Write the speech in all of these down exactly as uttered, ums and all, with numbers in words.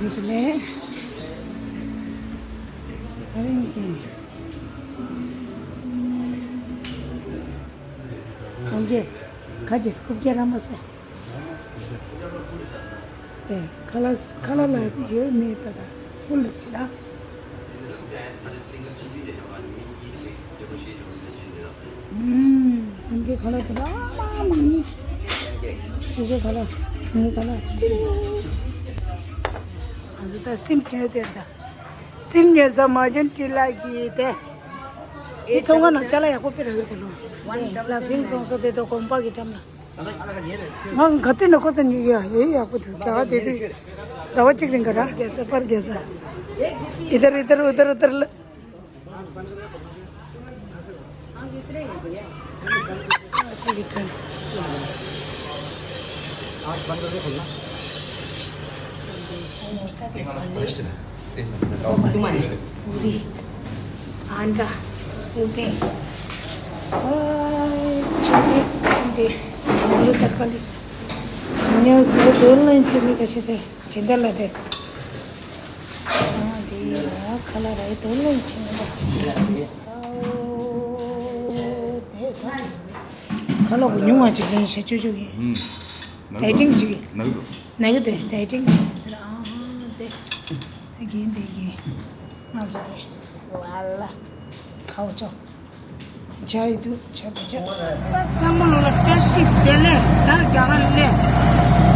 དེ་ནས་ཨ་རིང་གི་ཁོང་གིས་ཁ་ཅིག་རྐུབ་བཀྱག་ར་མ་ཟེར། དེ་ཁ་ལག་ཁ་ལག་ལ་ཡོད་མེད་ད་ད་ཧུར་ལ་ཕྱི་ར། ཨུམ། ཁོང་གི་ཁ་ལག་དེ་ལ་མ་མ་ནི། ཁོང་གི་ཁ་ལག་ངའི་ཁ་ལག་ཅི་རེད། ང་ཚོ་ད་སིམ་ཉོས་དེ་ད། སིམ་ཉོས་ས་མ་ཇན་ཏི་ལ་གི་དེ། འདི་ཚོང་ཁང་ནང་ཅ་ལག་ཡག་པོ་དཔེ་རག་གི་འདུག་ལོ། ལ་ཕིང་ཚོང་ས་དེ་དོ་དགོན་པ་གི་འགྲམ་ལ། ང་ག་དུས་ནས་ཁོ་ཚོ་ཉོས་ཡ་ཡོད་ཡག་པོ་འདུག་རྒྱ་གར་དེ་དུས་ཟླ་བ་གཅིག་རིང་ག་ར་རྒྱལ་ས་པར་རྒྱལ་ས། ཨི་དར་ཨི་དར་ཨུ་དར་ཨུ་དར་ལ། पूरी आंडा सूपे और चटनी दे आलू तकली सुनियो से दो लाइन चटनी कैसे थे चिंता लगे। हाँ दे खला रहे दो लाइन चिंता ཁ་ལག་ཉུང་བ་ཅིག་ལེན་ཤེས་ཅོ་ཅོ་ཡིན། ཨུམ། ནག་ཌའི་ཊིང་ཅིག་ནག་ནག་དེ་ཌའི་ཊིང་ཅིག་ཟེར། ཨ་དེ་དེ་གིན་དེ་གིན་ང་ཚོ་དེ་ཝ་ལ་ཁའོ་ཅོ་ཇ་ཡི་དུ་ཇ་བུ་ཇ། ད་ཚང་མ་ལོ་ལ་བཀྲ་ཤིས་བདེ་ལེགས། ད་རྒྱ་གར་ལས་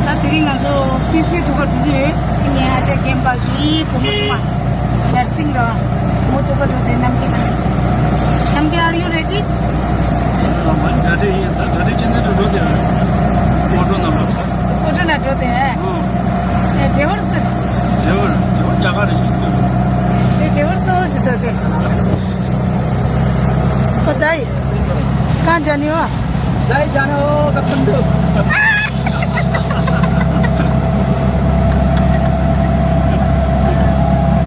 ད་དེ་རིང་ང་ཚོ་ཕི་སི་ཐུག་ག་འགྲོ་གི་ཡོད། ཨ་ནི་ཨ་ཅག་རྒན་པ་གི་བུ་མོ་ཆུང་བ་ནར་སིང་ར་བུ་མོ་ཐུག་ག་འགྲོ་དེ་ནམ་གི་ནམ་གི are you ready? ད་ད་ད་ད་ཅི་ནས་འགྲོ་འགྲོ་དེ་ཨོ་ཊོ་ནང་འགྲོ་དེ། ཨོ་ཊོ་ནང་འགྲོ་དེ། ཨེ་ཌེ་ཝར་སི། ཌེ་ཝར་ཌེ་ཝར་རྒྱ་གར་རེད་ཤི་སུ། ཨེ་ཌེ་ཝར་སི་འོ་ཅི་འགྲོ་དེ། ओ दाई, कहाँ जाने हो? दाई जाने हो काठमाडौं।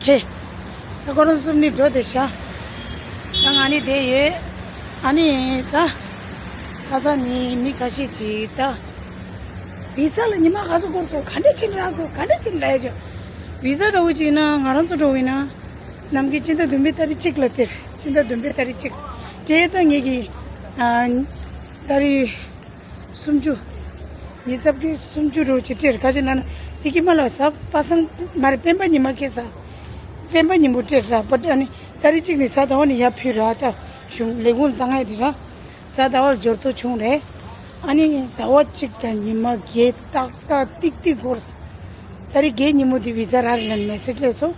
ཁྱེད། ད་ཁོ་རང་གསུམ་ནི་འགྲོ་དེ་ཤ། ད་ང་ནི་དེ་ཡོད། ཨ་ནི་ད། ད་ད་ནི་མི་ཁ་ཤས་ཀྱིས་ད། བི་ཛ་ལ་ཉི་མ་ག་ཚོད་འགོར་སོང་ག་འདྲ་ཕྱིན་རག་སོང་ག་འདྲ་ཕྱིན་ལས་ཀྱང་། བི་ཛ་འདྲ་བོ་ཅིག་ཡིན་ན་ང་རང་ཚོ་འགྲོ་བ་ཡིན་ན། ནམ་གྱི་སྤྱི་ཟླ་བདུན་པའི་ཏ་རིག་གཅིག་ལ་སྟེར། སྤྱི་ཟླ་བདུན་པའི་ཏ་རིག་གཅིག་སྤྲད་ད་ངེད་ཀྱི། ཨ། ཏ་རིག་སུམ་ཅུ། ཉིས་རྩ་བརྒྱད་སུམ་ཅུ་རོ་ཅིག་སྤྲད་ག་ཅི་ན་ན་དེ་གི་མ་ལ་གཟའ་པ་སངས་མ་རེད་སྤེན་པ་ཉི་མ་ཁེ་ས། སྤེན་པ་ཉིན་མོ་སྤྲད་ར་པ་ཨ་ནི་ཏ་རིག་གཅིག་ནས་གཟའ་ཟླ་བ་ནས་ཡར་ཕུལ་ར་ད་གཞུང་ལས་ཁུངས་ད་ང་ཡི་དེ་ར། གཟའ་ཟླ་བར་འབྱོར་ཐོ་བྱུང་རེད། ཨ་ནི་ཟླ་བ་གཅིག་དང་ཉི་མ་བརྒྱད་ཏག་ཏག་ཏིག་ཏིག་འགོར། ཏ་རིག་བརྒྱད་ཉིན་མོ་དེ་བི་ཛ་རག་ལན་མེ་སེ་ཇི་སླེབས་སོང་།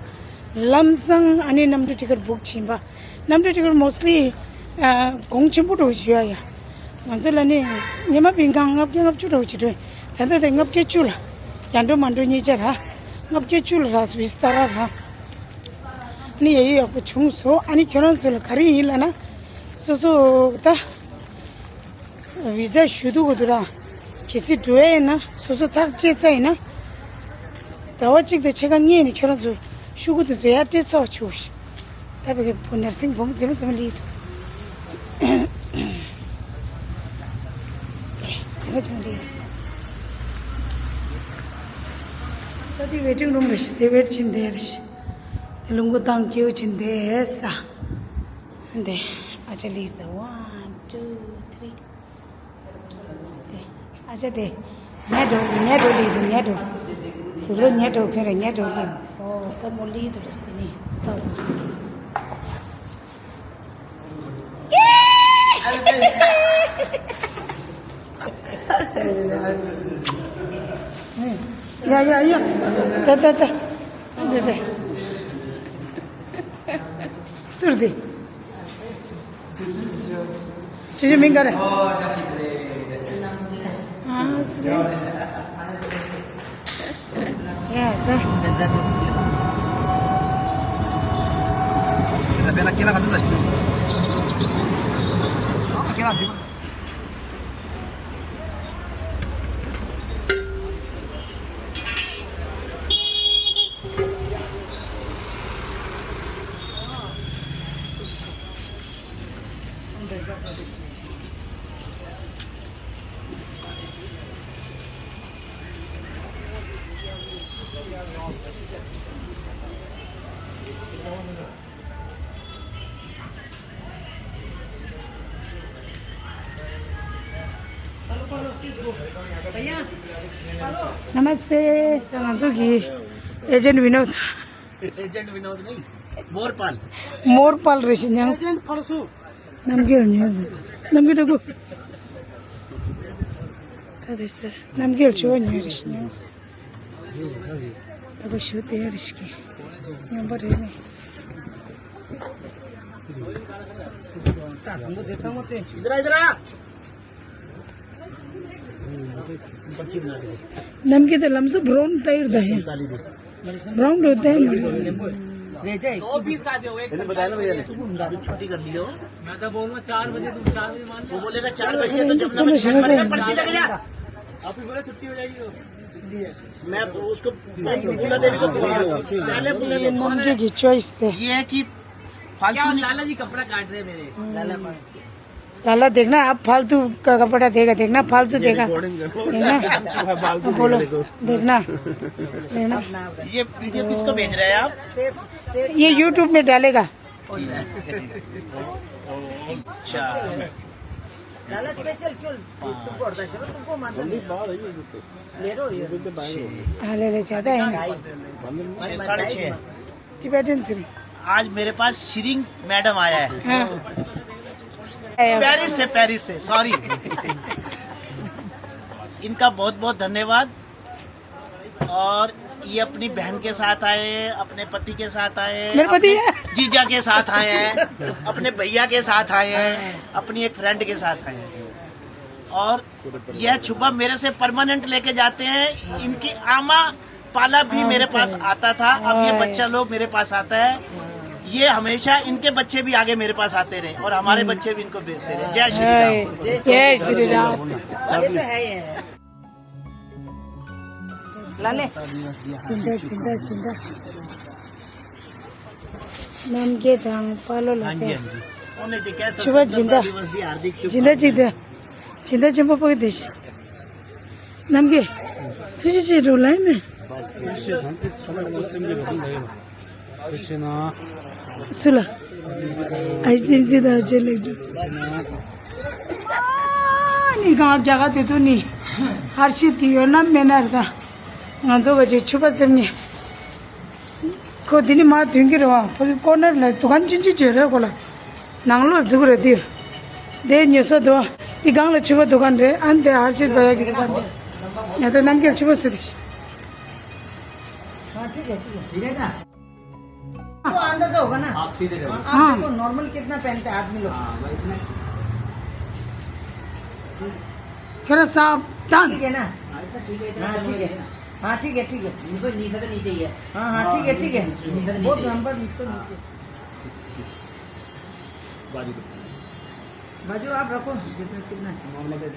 ལམ་སང་ཨ་ནི་གནམ་གྲུ་ཊི་ཀེ་ཊི་བུག་བྱིན་པ། གནམ་གྲུ་ཊི་ཀེ་ཊི་མོ་སི་ལི་གོང་ཆེན་པོ་འགྲོ་ཞུ་ཡ་ཡ། ང་ཚོ་ལ་ནི་ཉི་མ་བིང་གང་ལྔ་བརྒྱ་ལྔ་བཅུ་འགྲོ་ཞུ་འགྲོ། ད་ལྟ་དེ་ལྔ་བརྒྱ་བཅུ་ལ་ཡར་འགྲོ་མར་འགྲོ་གཉིས་ཆ་ར། ལྔ་བརྒྱ་བཅུ་ལ་རག་བི་ཛ་རག་ར། ཨ་ནི་ཡ་ཡོ་ཡག་པོ་བྱུང་སོང་། ཨ་ནི་ཁྱོད་རང་ཚོ་ལ་ག་རེ་ཡིན་ལབ་ན། སོ་སོ་ད། བི་ཛ་ཞུ་འདུག་གོ་འདུག་ར། གལ་སྲིད་འགྲོ་ཡ་ཡིན་ན་སོ་སོ་ཐག་བཅད་ཚར་ཡིན་ན། ཟླ་བ་གཅིག་དང་ཕྱེད་ཀ་སྔོན་ནས་ཁྱོད་རང་ཚོ་ཤོག་གུ་དེ་ཚོ་ཡར་སྤྲད་ཚར་བ་བྱུག་ཤིག་ད་བི་ཀའི་བུ་ནར་སིང་བུ་མོ་རྫི་མ་རྫི་མ་ལི་འདུག་རྫི་མ་རྫི་མ་ལི་འདུག་ད་དེ་ཝེ་ཊིང་རུམ་རེད་ཤག་དེ་ཝེ་ཊི་བྱེད་བསྡད་རེད་ཤག་དེ་རླུང་བུ་བཏང་སྐྱེའུ་བྱེད་བསྡད་ས། འདི་ཨ་ཅག་ལི་ཟེར། One, two, three. དེ་ཨ་ཅག་དེ་ཉལ་འགྲོ་ཉལ་འགྲོ་ལི་དེ་ཉལ་འགྲོ། དེ་ལོ་ཉལ་འགྲོ་ཁྱོད་ར་ཉལ་འགྲོ་ལི། ཨོ་ད་མོ་ལི་དུ་རེས་དེ་ནི་ད། ཡ་ཡ་ཡ། ད་ད་ད། ད་ད། སུར་དེ། ཁྱེད་ཚོའི་མིང་ག་རེ། ཨ་སུ་རེད། ཡ་ད། नमस्ते। ང་ཚོ་གི་agent विनोद। एजेंट विनोद नहीं, मोरपाल। मोरपाल རེད་ཤི་ཉང་། एजेंट परसू। རྣམ་རྒྱལ་ཉོས། རྣམ་རྒྱལ་འགྲོ་གོ། ད་དེ་ལྟར་རྣམ་རྒྱལ་ཆུ་བ་ཉོས་རེད་ཤི་ཉང་། ད་པ་ཞུ་དེ་རེད་ཤི་གི། ཉམས་པ་རེད་ནི། इधर आ, इधर आ। नमकीन तो लमसम ब्राउन टाइप दा है। ब्राउन होता है। दो पीस खा जाओ, एक साथ। अभी छुट्टी कर लियो। मैं तो बोलूँ चार बजे, तुम चार बजे मान लो। वो बोलेगा चार बजे, तो जब नमकीन बनेगा, पर्ची लगे जा। आप ही बोले छुट्टी हो जाएगी तो। मैं उसको, फूला देवी को फोन करूँ। पहले फूला देवी। नमकीन की चॉइस थे। ये है कि क्या फालतू नहीं। लाला जी कपड़ा काट रहे हैं मेरे। लाला लाला, देखना, अब फालतू का कपड़ा देगा, देखना, फालतू ये देगा। रिकॉर्डिंग कर। देखना। फालतू अब बोलो, देगा, देखो। देखना, देखना। ये वीडियो किसको भेज रहे हैं आप? ये YouTube में डालेगा। अच्छा। लाला स्पेशल क्यों? तुमको और दस, तुमको मालूम है। ले लो ये। हाँ, ले ले, ज्यादा है ना। छः, साढ़े छः। Tibetan Sri। आज मेरे पास शिरिंग मैडम आया है। हाँ। पेरिस से, पेरिस से, सॉरी। इनका बहुत बहुत धन्यवाद। और ये अपनी बहन के साथ आए हैं, अपने पति के साथ आए हैं, मेरे पति अपने है। जीजा के साथ आए हैं, अपने भैया के साथ आए हैं, अपनी एक फ्रेंड के साथ आए हैं। और यह छुपा मेरे से परमानेंट लेके जाते हैं। इनकी आमा पाला भी मेरे पास आता था, अब ये बच्चा लोग मेरे पास आता है। ये हमेशा इनके बच्चे भी आगे मेरे पास आते रहे और हमारे बच्चे भी इनको भेजते रहे। जय श्री राम। जय श्री राम। ये तो है ही है। लाने। चिंता, चिंता, चिंता। नमकीन དང་པ་ལོ་ལ་དེ། ཆུ་བ་སྦྱིན་བདག་སྦྱིན་བདག་ཅིག་དེ། སྦྱིན་བདག་ཆེན་པོ་པོ་གི་དེ་ཤི། ནམ་གི། ཐུགས་རྗེ་ཆེ་འགྲོ་ལན་མེད། སུ་ལ། ཨའི་སྟེང་ཟི་དང་ཅེ་ལེགས་འགྲོ། ནི་གང་རྒྱ་གར་དེ་དུ་ནི། ཧར་ཤེད་ཀྱི་ཡོད་ན་མེད་ན་རེད་ད། ང་ཚོ་ག་ཅིག་ཕྱུ་པ་བཙེམ་ནི། ཁོ་དེ་ནི་མ་དོན་གྱི་རེད་བ། ཕ་གི་ཀོ་ནར་ལ་དུ་ཁན་ཅུན་ཅུ་བྱོས་རེད་ཁོ་ལ། ནང་ལོགས་འཛུགས་རེད་དེ། དེ་ཉོ་ས་དུ། དེ་སྒང་ལ་ཕྱུ་པ་དུ་ཁན་རེད། ཨན་དེ་ཧར་ཤེད་བ་ཡ་གི་དུ་ཁན་དེ། ཡ་ད་རྣམ་རྒྱལ་ཕྱུ་པ་སུ་རེད། हाँ, ठीक है, ठीक है। ठीक है ना? आपको अंदाजा होगा ना? आप सीधे रहो। आप हाँ। देखो, नॉर्मल कितना पहनते हैं आदमी लोग? हाँ, भाई, इसमें। खैर साहब, डन। ठीक है ना? हाँ, इसमें ठीक है, इतना हाँ, कम ठीक है। है ना? हाँ, ठीक है, ठीक है। इनको नीचे से नीचे ही है। हाँ, हाँ, ठीक है, ठीक है। नीचे से नीचे बहुत ही है। लंबा नीचे से हाँ। नीचे। इस बाजू को। बाजू आप रखो, जितना, कितना है। मामला पे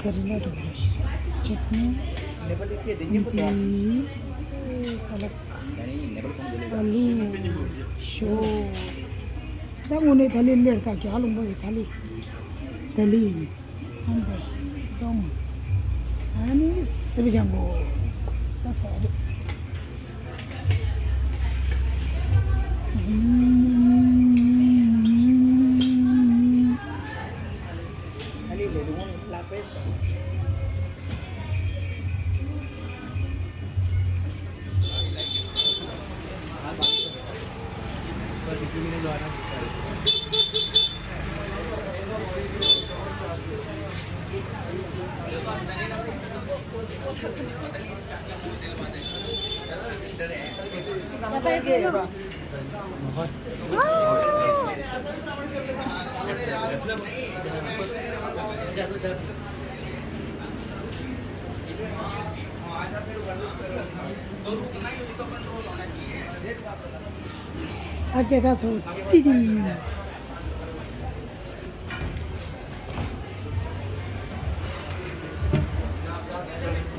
करेला डोगरा चटनी, पालक, आलू, शो। ད་དངོས་གནས་ད་ལི་ལེར་ད་ག་ལུང་པ་ཡི་ད་ལི། ད་ལི། ཨ་ནི་སི་པི་ཅང་གོ། ད་ས་རེད།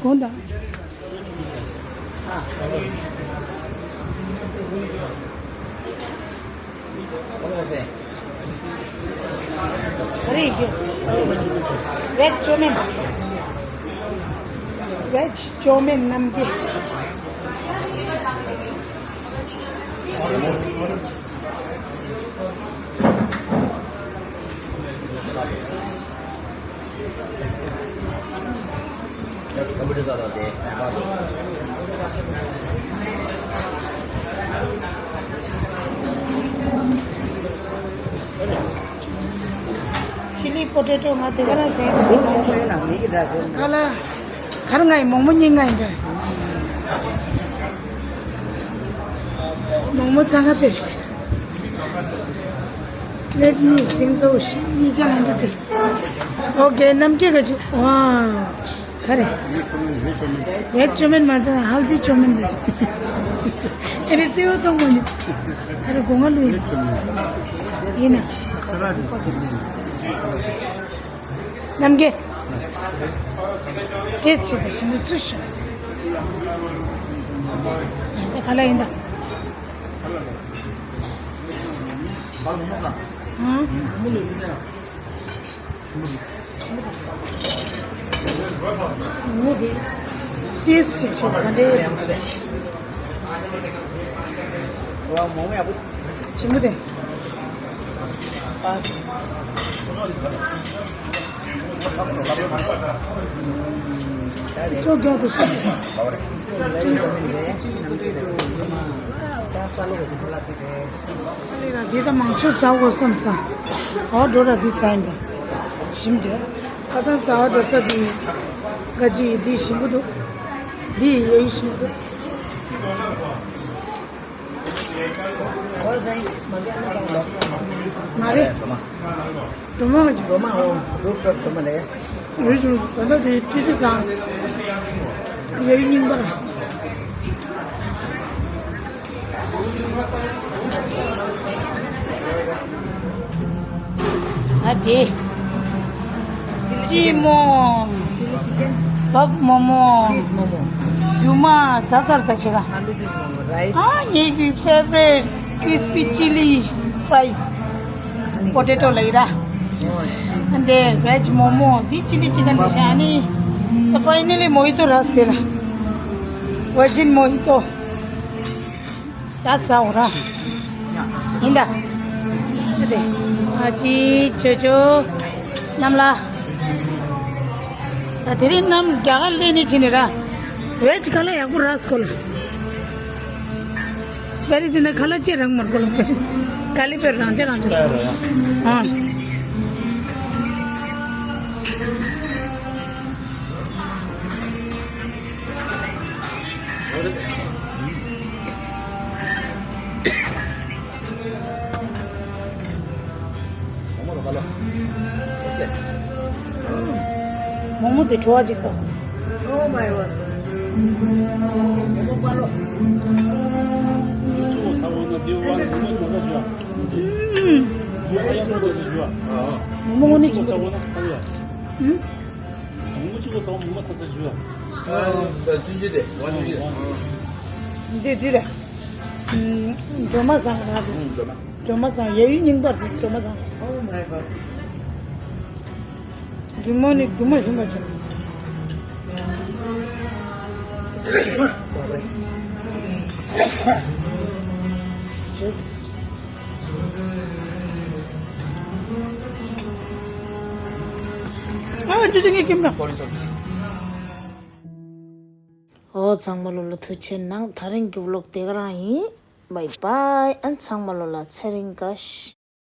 གོང་དང་། ག་རེ་ཡིན་རྒྱུ། བེཇ་ཅོ་མིན། བེཇ་ཅོ་མིན་རྣམ་རྒྱལ། ཆི་ལི་པོ་ཏེ་ཏོ་ང་དེ་ག་རང་ཟེར་ན་ཁ་ལ་ཁར་ང་ཡི་མོག་མོ་གཉིས་ང་ཡིན་པས། མོག་མོ་ཚང་ཁ་ཕེབས་ཤིག Let me sing so གཉིས་ཆ་ལ་འདི་ཕེབས། ཨོ་ཀེ་རྣམ་རྒྱལ་ག་ཅིག་ཝ། ག་རེ། བེད་ཅོ་མིན་མ་རེད། ཧལ་དི་ཅོ་མིན་རེད། ཨེ་རེ་སེ་བོ་གཏོང་གོ་ནི། ག་རེ་སྒོ་ང་ལུས་ཡིན་ན། རྣམ་རྒྱལ། ཏེས་ཆེ་དང་ཞིམ་པོ་ཚུལ་ཤོག་ད་ག་ལ་ཡིན་ད། ཧང་། མོ་དེ་ཅེས་ཅིག་ཆོག་ག་འདྲའི་ཡོད་པ་རེད། ཞིམ་པོ་དེ། ཅོག་རྒྱག་ཏུ་སོང་། ཨ་ལས་ར་འདི་ད་མང་ཆུ་ཟ་དགོས་བསམ་ས། ག་བ་འགྲོ་ར་འདི་ཟ་ཡིན་པ། ཞིམ་རྒྱ། ཁ་སང་ཟ་བ་འགྲོ་ས་འདི། ག་ཅི་ཡི་འདི་ཞིམ་པོ་འདུག་འདི་ཡི་ཡོ་ཡི་ཞིམ་པོ་འདུག་མ་རེད། སྒྲོལ་མ་ག་ཅི། སྒྲོལ་མ་འོ་འདུག་སྒྲོལ་མ་ལས། རེད་བྱུང་ད་ལྟ་དེ་ཁྲི་ཁྲི་བཟང་། ཡོ་ཡི་རྙིང་པ། ཨ་དེ། ཅི་མོ། བབ་མོ་མོ། རྒྱུ་མ་ཟ་ཚར་ད་ཆེ་ག་ཨ་ངེད་ཀྱི་ཕེ་ཝ་རེཊ་ཀྲིས་པི་ཅི་ལི་ཕ་རའི་སི་པོ་ཏེ་ཏོ་ལ་ཡི་ར། ཨ་འདི་བེཇ་མོ་མོ་འདི་ཅི་ལི་ཅི་ཀན་འདི་ཤ་ནི། ད་ཕའི་ནལ་ལི་མོ་ཧི་ཏོ་རག་སྟེ་ལ། ཝར་ཇིན་མོ་ཧི་ཏོ། ད་ཟ་འོ་ར། ཡིན་ད། ཨ་ཅི་ཅོ་ཅོ། རྣམ་ལ། ད་དེ་རིང་རྣམ་རྒྱ་གར་ལས་ནི་ཅི་ནི་ར། བེ་ཅི་ཁ་ལ་ཡག་པོ་ར་སྐོ་ལ། བེ་རི་ཟི་ན་ཁ་ལ་ཅེ་རང་མར་གོ་ལ། ག་ལི་བེ་རང་ཅེ་རང་ཅེ་ཟ། ཨ། མོག་མོག་དེ་བྲོ་བ་ཅིག་དང་། Oh my God. མོག་མོག་ནི་ཅིག་ཨ། ཨ། ཨ། ཨ། འདི་འདི་རེད། ཨུམ། སྒྲོལ་མ་བཟང་ར་རེད། ཨུམ། སྒྲོལ་མ། སྒྲོལ་མ་བཟང་། ཡ་ཡུལ་རྙིང་པ་རེད། སྒྲོལ་མ་བཟང་། Oh my God. རྒྱུ་མ་ནི་རྒྱུ་མ་ཞིམ་པ་བྱུང་། ཨ་ཅོ་ཅོ་ངའི་ཁྱིམ་ན། ཨོ་ཚང་མ་ལོ་ལ་ཐུགས་ཆེ་གནང་། ད་རིང་གི་ཝི་ལོག་དེ་ག་རང་ཡིན། བྷའི་བྷའི། ཨ་ཚང་མ་ལོ་ལ་ཚེ་རིང་བཀྲ་ཤིས།